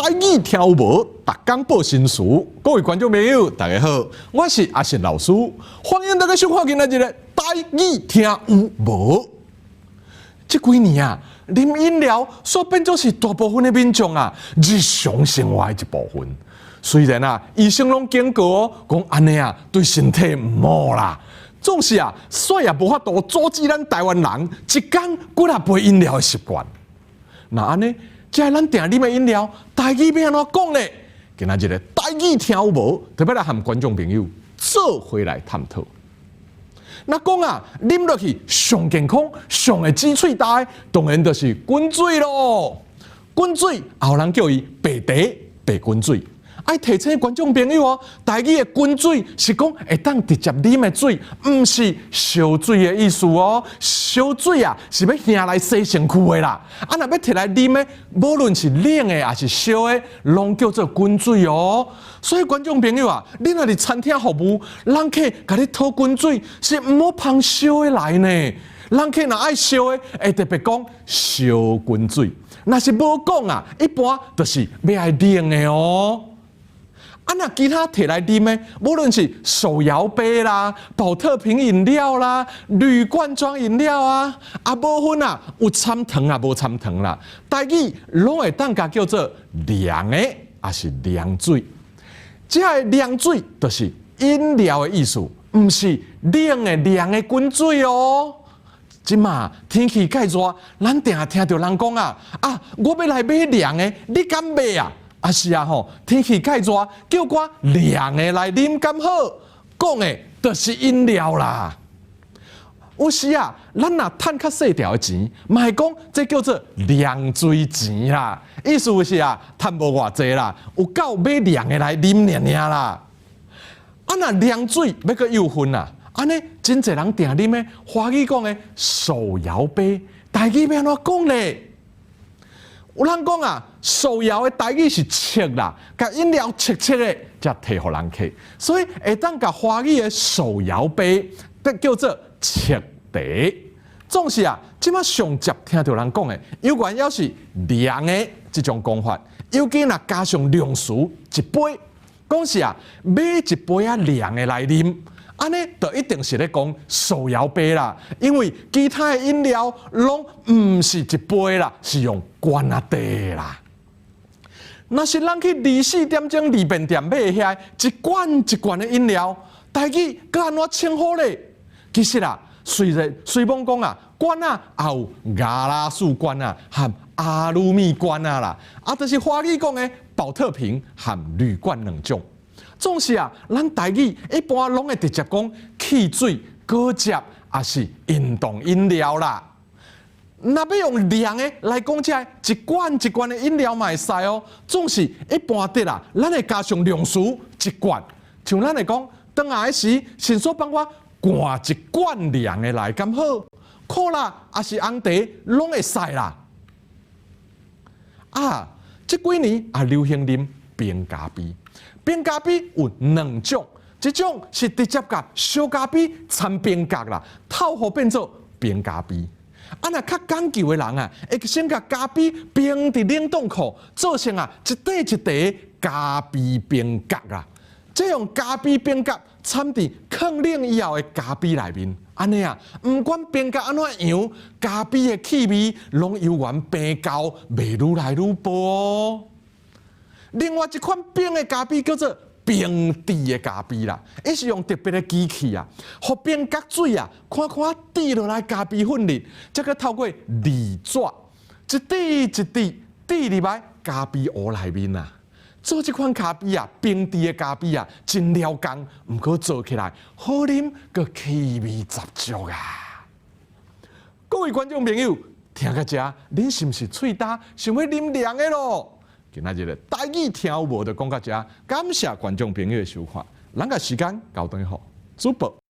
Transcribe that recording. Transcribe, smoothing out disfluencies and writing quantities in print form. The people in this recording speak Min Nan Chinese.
台語聽有無？逐工報新詞。各位觀眾朋友，大家好，我是阿信老師，歡迎大家收看今仔日的台語聽有無？這幾年啊，啉飲料煞變做是大部分的民眾啊日常生活的一部分。雖然啊，醫生攏警告哦，講按呢啊對身體毋好啦。總是啊，煞也無法度阻止咱台灣人一工幾若杯飲料的習慣。若按呢，這咱定啉的飲料，台語欲按怎講咧？今仔日的台語聽有無？特別來和觀眾朋友做伙來探討。若講啊，啉落去上健康、上會止喙焦的，當然就是滾水囉。滾水，也有人叫伊白茶、白滾水。愛提醒觀眾朋友哦，台語的滾水是講會當直接啉的水，毋是燒水的意思哦。燒水啊，是欲拿來洗身軀的啦。啊，若欲提來啉的，無論是冷的抑是燒的，攏叫做滾水哦。所以觀眾朋友啊，你若佇餐廳服務，人客共你討滾水，是毋好捧燒的來呢。人客若愛燒的，會特別講燒滾水；若是無講啊，一般就是欲愛冷的哦。啊，若其他提來啉的，無論是手搖杯啦、寶特瓶飲料啦、鋁罐裝飲料啊，啊，無分啊，有摻糖啊，無摻糖啦，台語攏會當共叫做涼的，抑是涼水。這个涼水就是飲料的意思，毋是冷的涼的滾水哦。這馬天氣蓋熱，咱定聽著人講啊，啊，我欲來買涼的，你敢買啊？啊是啊吼，天氣蓋熱，叫寡涼的來啉敢好？講的就是飲料啦。有時啊，咱若趁較細條的錢，嘛會講這叫做涼水錢啦。意思是啊，趁無偌濟啦，有夠買涼的來啉爾爾啦。啊，若涼水欲閣幼分啊，按呢真濟人定啉的，華語講的手搖杯，台語欲按怎講咧？有人講啊，手搖的台語是切啦，共飲料切切的，才提予人客，所以會當共華語的手搖杯，得叫做切茶。總是啊，這馬上捷聽著人講的，猶原猶是涼的這種講法，尤其若加上量詞一杯，講是啊，買一杯仔涼的來啉。按呢，就一定是咧講手搖杯啦，因為其他的飲料攏毋是一杯啦，是用罐仔的啦。若是咱去24點鐘利便店買遐一罐一罐的飲料，台語閣按怎稱呼咧？其實啊，雖然雖罔講啊，罐仔也有牙拉素罐仔和阿魯米罐仔啦，啊，就是華語講的寶特瓶和鋁罐兩種。總是啊，咱台語一般攏會直接講汽水、果汁，抑是運動飲料啦。若欲用涼的來講，這一罐一罐的飲料嘛會使哦。總是一般的啦，咱會加上量詞一罐，像咱會講，轉來時，順煞幫我灌一罐涼的來，敢好？可樂抑是紅茶攏會使啦。啊，這幾年也流行啉冰咖啡。冰咖啡有兩種，一種是直接共燒咖啡摻冰角啦，透予變做冰咖啡。啊，若較講究的人啊，會先共咖啡冰佇冷凍庫，做成啊一塊一塊咖啡冰角啊。這用咖啡冰角摻佇囥冷以後的咖啡內面，按呢啊，毋管冰角按怎樣，咖啡的氣味攏猶原冰厚，袂愈來愈薄哦。另外一款冰的咖啡叫做冰滴的咖啡啦，伊是用特別的機器啊，予冰角水啊，寬寬滴落來咖啡粉裡，再閣透過濾紙，一滴一滴滴入來咖啡壺內面啊。做這款咖啡啊，冰滴的咖啡啊，真了工，毋過做起來好啉，閣氣味十足啊！各位觀眾朋友，聽到這，恁是毋是喙焦，想欲啉涼的囉？今仔日的台語聽有無就講到這，感謝觀眾朋友的收看，咱共時間交轉予主播。